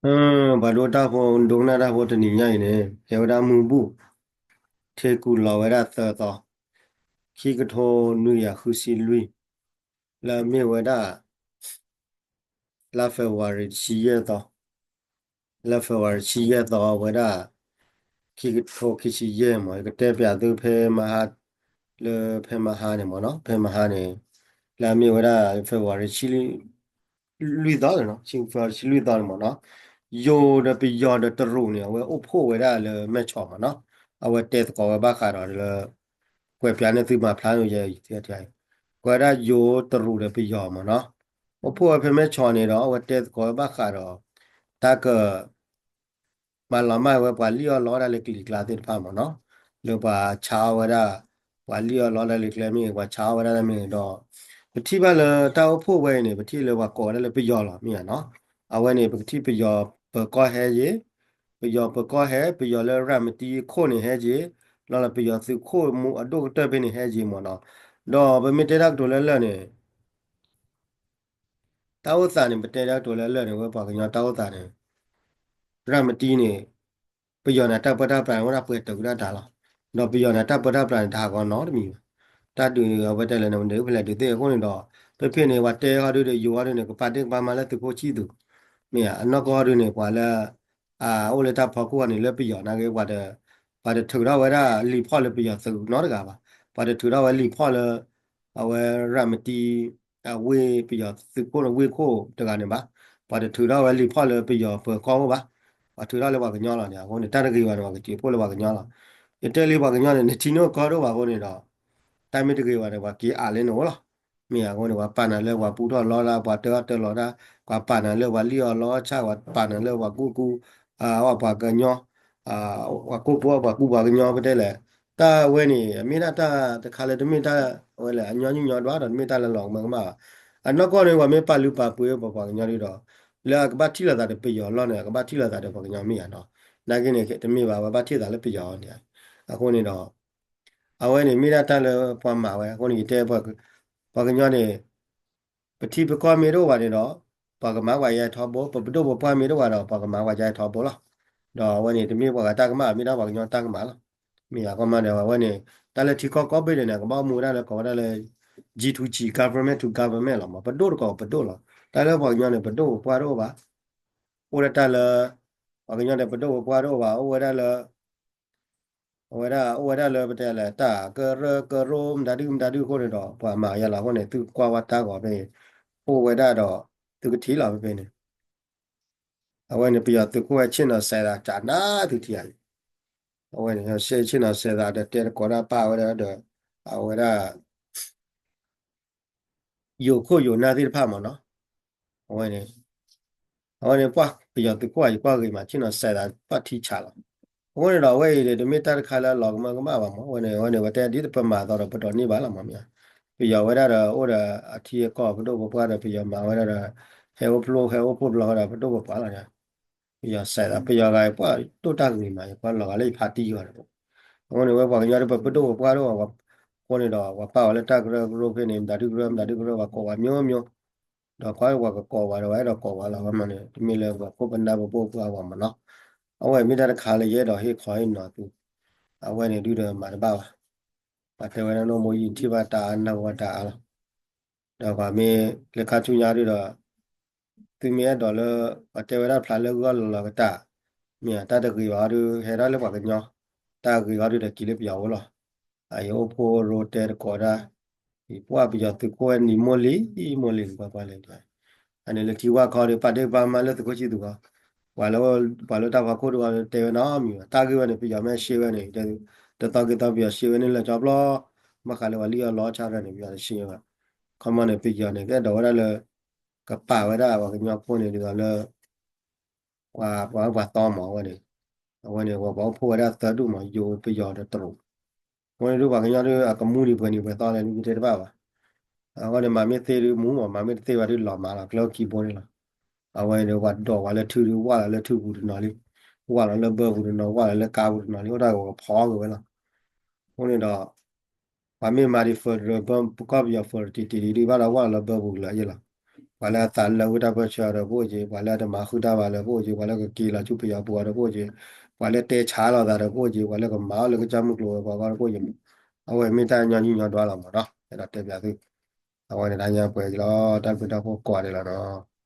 အၢ ပှၤဒိတၢ်ဖိ ဒိကနၣ်တၢ်ဖိတနံၤညါအံၤန့ၣ် ကဲဝဲဒၣ်မူဘူၣ် ထ့ကူးလီၤဝဲဒၣ်သၢသီ ခံကထိနွံကယၤဃုဆံလွံၢ် လၢအမ့ၢ်ဝဲဒၣ် လါ February တဆံယဲၢ်သီ, လါ February တဆံယဲၢ်သီဝဲဒၣ် ခံကထိခံဆံယဲၢ်မး ယကတဲပျးသုဖဲမဟါ လၢဖဲမဟါန့ၣ်မ့ၢ်နီၤ ဖဲမဟါန့ၣ် လၢအမ့ၢ်ဝဲဒၣ် February တဆံ လွံၢ်သီန့ၣ်နီၤ ဆံ February တဆံလွံၢ်သီန့ၣ်မ့ၢ်နီၤ ယိၤဒီးပယီၤဒီးတရူးန့ၣ် အဝဲအိၣ်ဖှိၣ်ဝဲဒၣ်လၢမဲၢ်ဆီးမ့ၢ်နီၤ အဝဲတဲသကိးဝဲဘၣ်ဃးဒီးလၢ ကွဲးပျးန့ၢ်သုမၤဖျါန့ၣ် ကွဲးဒၣ်ယိၤတရူးဒီးပယီၤမ့ၢ်နီၤ အိၣ်ဖှိၣ်ဝဲဖဲမဲၢ်ဆီးန့ၣ်ဒီး အဝဲတဲသကိးဝဲဘၣ်ဃးဒီး တၢ်က မၤလီၤမၢ်ဝဲပှၤလံၣ်အီၣ်လီအီၣ်ဒၣ်လၢကလံၤကျါသ့ၣ်တဖၣ်မ့ၢ်နီၤ လၢပှၤဆါအီၣ်ဝဲဒၣ် ပှၤလံၣ်အီၣ်လီအီၣ်ဒၣ်လၢကျဲမ့ၢ်ဂ့ၤ ပှၤဆါအီၣ်ဝဲဒၣ်မ့ၢ်ဂ့ၤဒီး ပထံၣ်ဘၣ်လၢတၢ်အိၣ်ဖှိၣ်ဝဲအံၤန့ၣ် ပထံၣ်လၢပှၤကိးဝဲဒၣ်လၢပယီၤလီၤ မ့ၢ်ဧါနီၤ အဝဲန့ၣ်ပကထံၣ်ပယီၤပၢၤကီၢ်ဟဲယ့ၤ ပယီၤပၢၤကီၢ်ဟဲ ပယီၤလၢရၤမတံခိၣ်န့ၣ်ဟဲယ့ၤ လီၤလီၤပယီၤသုးခိၣ်မူအဒိၣ်ကတၢၢ်ဖဲန့ၣ်ဟဲယ့ၤမ့ၢ်နီၤ ဒီးပမ့ၢ်တဲတၢ်ကတိၤလၢလၢာ်န့ၣ် တၢ်အိၣ်သးန့ၣ် ပတဲတၢ်ကတိၤလၢလၢာ်န့ၣ် ဝဲပှၤကညီတၢ်အိၣ်သးန့ၣ် ရၤမတံန့ၣ် ပယီၤန့ၣ် တၢ်ပၢတၢ်ပြးန့ၣ် အိၣ်ဒၣ်ပှဲၤတၢၢ်ကဒၣ်တၢ်လီၤ. ဒီးပယီၤန့ၣ် တၢ်ပၢတၢ်ပြးန့ၣ် တဟးဂီၤနီတမံၤဘၣ်. တၢ်ဒုးအဝဲတဲလဲၣ်န့ၣ် မနုၤဖဲလဲၣ်ဒုးသ့ၣ်အဃိန့ၣ်ဒီး ဖဲဖဲန့ၣ် ပှၤတဲဟီဒုဒီးယိၤဟီဒုန့ၣ် ကပာ်ဒ့ၣ်ကပာ်မၤလၢသုးခိၣ်ဆံၣ်သူး မ့ၢ်ဧါ အနီၢ်ကီၢ်ဟီဒုန့ၣ် ပှၤလၢ အအိၣ်လၢတၢ်ဖီခိၣ်ဟီန့ၣ် လၢပယီၤနာ်က့ ပှၤတထုးထီၣ်ဝဲဒၣ်လံာ်ဖီၣ်လၢပယီၤသုးနီတဂၤဘၣ်. ပှၤတထုးထီၣ်ဝဲလံာ်ဖီၣ်လၢ အဝဲရၤမတံ အဝ့ၢ်ပယီၤသုးခိၣ်န့ၣ် ဝ့ၢ်ခိၣ်တဂၤန့ၣ်ဘၣ်. ပှၤတထုးထီၣ်ဝဲလံာ်ဖီၣ်လၢပယီၤပၢၤကီၢ်အိၣ်ဘၣ်. ပှၤထုးထီၣ်လၢပှၤကညီလီၤန့ၣ် အဃိန့ၣ် တၢ်တဂ့ၤဘၣ်န့ၣ် ပှၤကစံးဖှိၣ်လၢပှၤကညီလီၤ. ယတဲလံပှၤကညီန့ၣ် နထံၣ်န့ၢ်ကီၢ်ဒိၣ်ဘၣ်အဃိန့ၣ်ဒီး တၢ်မ့ၢ်တဂ့ၤဘၣ်န့ၣ် ပှၤက့ၤအးလၢနအိၣ်လီၤ. မ့ၢ်အဃိန့ၣ် ပှၤပာ်နၤလၢပှၤပူထီၣ်လီတၢ် ပှၤတၢထီၣ်တၢလီၤတၢ် ပှၤပာ်နၤလၢပှၤလံၣ်အီၣ်လီအီၣ်ဆၣ် ပှၤပာ်နၤလၢပှၤကူၣ်ကူ အပှၤကညီ ပှၤကူၣ်ကူအပှၤကူပှၤကညီ ပတဲလဲၣ် တၢ်ဝဲန့ၣ် အမ့ၢ်ဒၣ်တၢ်တခါလၢတမ့ၢ်တၢ်ဝဲလဲၣ် အညီနုၢ်ညီဒွးဒီး တမ့ၢ်တၢ်လၢလီၤကမၢကမၣ်ဘၣ်. အနီၢ်ကီၢ်န့ၣ် ပှၤမ့ၢ်ပာ်လုၢ်ပာ်ပှ့ၤပပှၤကညီဒုဒီး လၢအကဘၣ်ထံၣ်လိာ်သးဒီးပယီၤလီၢ်န့ၣ် အကဘၣ်ထံၣ်လိာ်သးဒီးပှၤကညီမ့ၢ်ဧါနီၤ. နာ်က့န့ၣ် တမ့ၢ်ဘၣ် အဝဲဘၣ်ထံၣ်သးလၢပယီၤန့ၣ် အဃိန့ၣ်ဒီး အဝဲန့ၣ်မ့ၢ်ဒၣ်တၢ်လၢပှၤမၤဝဲ အဃိန့ၣ် ယတဲ ပှၤကညီန့ၣ် ပထံပကီၢ်မ့ၢ်တအိၣ်ဘၣ်န့ၣ်ဒီး ပှၤကမၤပှၤယါထီဘိ ပပဒိၣ်ပပှၢ်မ့ၢ်တအိၣ်ဘၣ်ဒီး ပှၤကမၤပှၤယါထီဘိလီၤ. ဒီးအဝဲန့ၣ် တမ့ၢ်ပှၤဂၤတၢ်ကမၣ် မ့ၢ်ဒၣ်ပှၤကညီတၢ်ကမၣ်လီၤ. မ့ၢ်အဃိမးဒီး အဝဲန့ၣ် တၢ်လၢထံကီၢ်ကိးဘ့ၣ်ဒဲးန့ၣ် ကဘၣ်အိၣ်မူဝဲဒၣ်လၢကိးဝဲဒၣ်လၢ G to G, government to government လီၤမး ပဒိၣ်တကိးပဒိၣ်လီၤ. တၢ်လၢပှၤကညီန့ၣ် ပဒိၣ်ပပှၢ်တအိၣ်ဘၣ်. အိၣ်ဒၣ်တၢ်လၢ ပှၤကညီန့ၣ် ပဒိၣ်ပပှၢ်တအိၣ်ဘၣ် အိၣ်ဝဲဒၣ်လၢ အဝဲဒၣ် အိၣ်ဝဲဒၣ်လၢပတဲလဲၣ် တၢ်ကရၢကရိမတၤဒုမတၤဒုအဃိန့ၣ်ဒီး ပှၤမၤယါလီၤအဃိန့ၣ် သုကွၢ်ဝဲတၢ်ဂီၤဖဲ အိၣ်ဝဲဒၣ်ဒီး သုကထံၣ်လီၤဖဲဖဲန့ၣ် အဝဲန့ၣ် ပယီၤသုးခိၣ်ဝဲဆ့ၣ်နီၤစဲးသးကနၣ်သုထံၣ်ဧါ. အဝဲန့ၣ် ဆ့ၣ်နီၤစဲးသးဒီးတဲတကိးဒၣ်ပာ်ဝဲဒၣ်ဒီး အဝဲဒၣ် ယိၤခိၣ်ယိၤနၢ်သ့ၣ်တဖၣ်မ့ၢ်နီၤ, အဝဲန့ၣ် အဝဲန့ၣ်ပှၤပယီၤသုးခိၣ်အံၤ ယကွၢ်ဂ့ၤမး ဆ့ၣ်နီၤစဲးသးပှၤထံဆးလီၤ. အဃိန့ၣ်ဒီး အဝဲအံၤန့ၣ် တမ့ၢ်တၢ်တခါလၢအလီၤကမၢကမၣ်ဘၣ်မး, အဝဲန့ၣ် အဝဲန့ၣ် ပတဲဒ်ပမၤသီဒီးပဒိးန့ၢ်ဘၣ်လီၤမးမ့ၢ်ဧါ, ပယီၤဝဲဒၣ်ဒီးအိၣ်ဒီးအထံအကီၢ်ပဒိၣ်ပပှၢ်ဒီး ပယီၤမၤဝဲဒၣ်ဒီး ဟဲအိၣ်ဖျိဟဲအိၣ်ဖှိၣ်ဘျီဝဲဒီးပဒိၣ်ပပှၢ်လီၤ. ပယီၤစဲးသး ပယီၤဂၤအံၤ ပှၤဒိၣ်တၢ်ဂ့ၤမး ယကွၢ်လီၤဂာ်လၢယဖါတံၢ်ဂီၤဒီး အဃိန့ၣ် ဝဲပှၤကညီဒီးပပဒိၣ်ပပှၢ်ဒိၣ်ဘၣ်, အဃိန့ၣ်ဒီး ပှၤပာ်ဝဲလၢတၢ်ကရၢကရိဖဲန့ၣ် မတၤဒုကရၢ မတၤဒုကရၢ ပှၤကိးဝဲမျိုးမျိုး, ဒီးခီပှၤကကိးဝဲဒီး ဝဲအဲၣ်ဒိးကိးဝဲလီၤ ဝဲမးန့ၣ် တမ့ၢ်လၢပှၤခိၣ်ပနၢ်ပဖိပှၤအဂီၢ်မးနီၤ, အဝဲမ့ၢ်တၢ်တခါလၢယအဲၣ်ဒိးဟ့ၣ်ခီဟ့ၣ်နီၤသု, အဝဲန့ၣ်ဒုဒီးမၤတဘၣ်ဘၣ်, ပှၤတဲဝဲဒၣ်နီၢ်မိၢ်ယံာ်ထံၣ်ဘၣ်တၢ်အါ နၢ်ဟူဘၣ်တၢ်အါလီၤ. ဒီးပှၤမ့ၢ်လၢခါဆူညါဒုဒီး သုမ့ၢ်အဲၣ်ဒိးလၢ ပှၤတဲဝဲဒၣ်ဖျါလၢဂီၢ်လီၤလီၤကတၢ်, မ့ၢ်တၢ်တဂ့ၤဘၣ်အီၤဒု ဟဲဒၣ်လၢပှၤကညီ, တၢ်ဂ့ၤအီၤဒုဒီးက့ၤလၢပယီၤအိၣ်လီၤ. အယအိၣ်ဖှိၣ်ရိတဲတကိးဒၣ်, ယပှၢ်ပယီၤသုးခိၣ်ဝဲနံၤမိၢ်လံၤ မိၢ်လံၤကွၢ်ကွၢ်လဲၣ်, အန့ၣ်လၢထံဝၣ်ခီဒီး ပာ်ဒ့ၣ်ပာ်မၤလၢသုးခိၣ်ဆံသူးဃီ, ပှၤလၢ ပှၤလၢတၢ်ဖီခိၣ်တဂီၤတဲဝဲနီတမံၤဘၣ်, တၢ်ဂ့ၢ်ဝဲန့ၣ် ပယီၤမ့ၢ်ရှဲဝဲန့ၣ် တသီက့ၤသီပယီၤရှဲဝဲန့ၣ်လၢကၠီဘျီ, ဘၣ်ဃးလၢပှၤလံၣ်အီၣ်လီအီၣ်ဆၣ်ရၢန့ၣ် ပယီၤတရှဲဘၣ်. ခီမီန့ၣ် ပယီၤန့ၣ် ကအဲၣ်ဒိးဝဲဒၣ်လၢ ကပာ်ဝဲဒၣ်ပှၤကညီဖိန့ၣ်ဒ်သိးလၢ ပှၤ ပှၤအၢပှၤသီမးအဝဲန့ၣ်, အဝဲန့ၣ် ပှၤအိၣ်ဖှိၣ်ဝဲဒၣ်သၢဒူၣ်မး ယိၤပယီၤဒီးတရူး, အဃိန့ၣ်ဒုပှၤကညီဒုအကမူဒံးပှဲၤနံၤပှဲၤသီလဲၣ် ဒုကတဲတဘၣ်ဘၣ်. အဃိန့ၣ် မၤမ့ၢ်သ့ဒုမူမး မၤမ့ၢ်တသ့ဘၣ်ဒုလီၤမးလီၤ ကျဲအိၣ်ခံဘိန့ၣ်လီၤ. အဝဲန့ၣ် ပှၤဒိးဝဲလၢထုဒု ဝၣ်လီၤလၢထုပူၤတနီၤလံ, ဝၣ်လီၤလၢဘၢပူၤတနီၤ ဝၣ်လီၤလၢကါပူၤတနီၤလံ အိၣ်ဒၣ်ကဝဲကဖီက့ၤဝဲလီၤ. အဃိန့ၣ်ဒီး ပှၤမ့ၢ်မၤဒံး federal ပကီၢ်ပယီၤ federal တံၢ်တံၢ်ဒံးဒုဘၣ်ဒီးဝၣ်လီၤလၢဘၢပူၤကလၢာ်ယဲလီၤ. ပှၤလၢအသးလၢဝံတၢ်ပၢဆှၢအီၤဒီးကအိၣ်က့ၤ, ပှၤလၢအတမၤဃုာ်တၢ်ဘၣ်လၢကအိၣ်က့ၤ, ပှၤလၢကက့ၤလီၤဆူပယီၤပူၤအီၤဒီးကအိၣ်က့ၤ, ပှၤလၢတဲဆါလိာ်သးဒီးကအိၣ်က့ၤ, ပှၤလၢကမၤအီၣ်လၢကစၢ်မုၢ်ကျိၤဝဲၤကွာ်အဂီၢ်ဒီးကအိၣ်က့ၤ, အဝဲမ့ၢ်တၢ်ညီနုၢ်ညီဒွါလီၤမးနီၤ, အဲၣ်ဒိးတဲပျးသု, အဝဲန့ၣ်တၢ်ညါပှဲၤက့ၤလီၤ, တၢ်ဘျုးတၢ်ဖှိၣ်ကိးဂၤဒဲးလီၤနီၤ.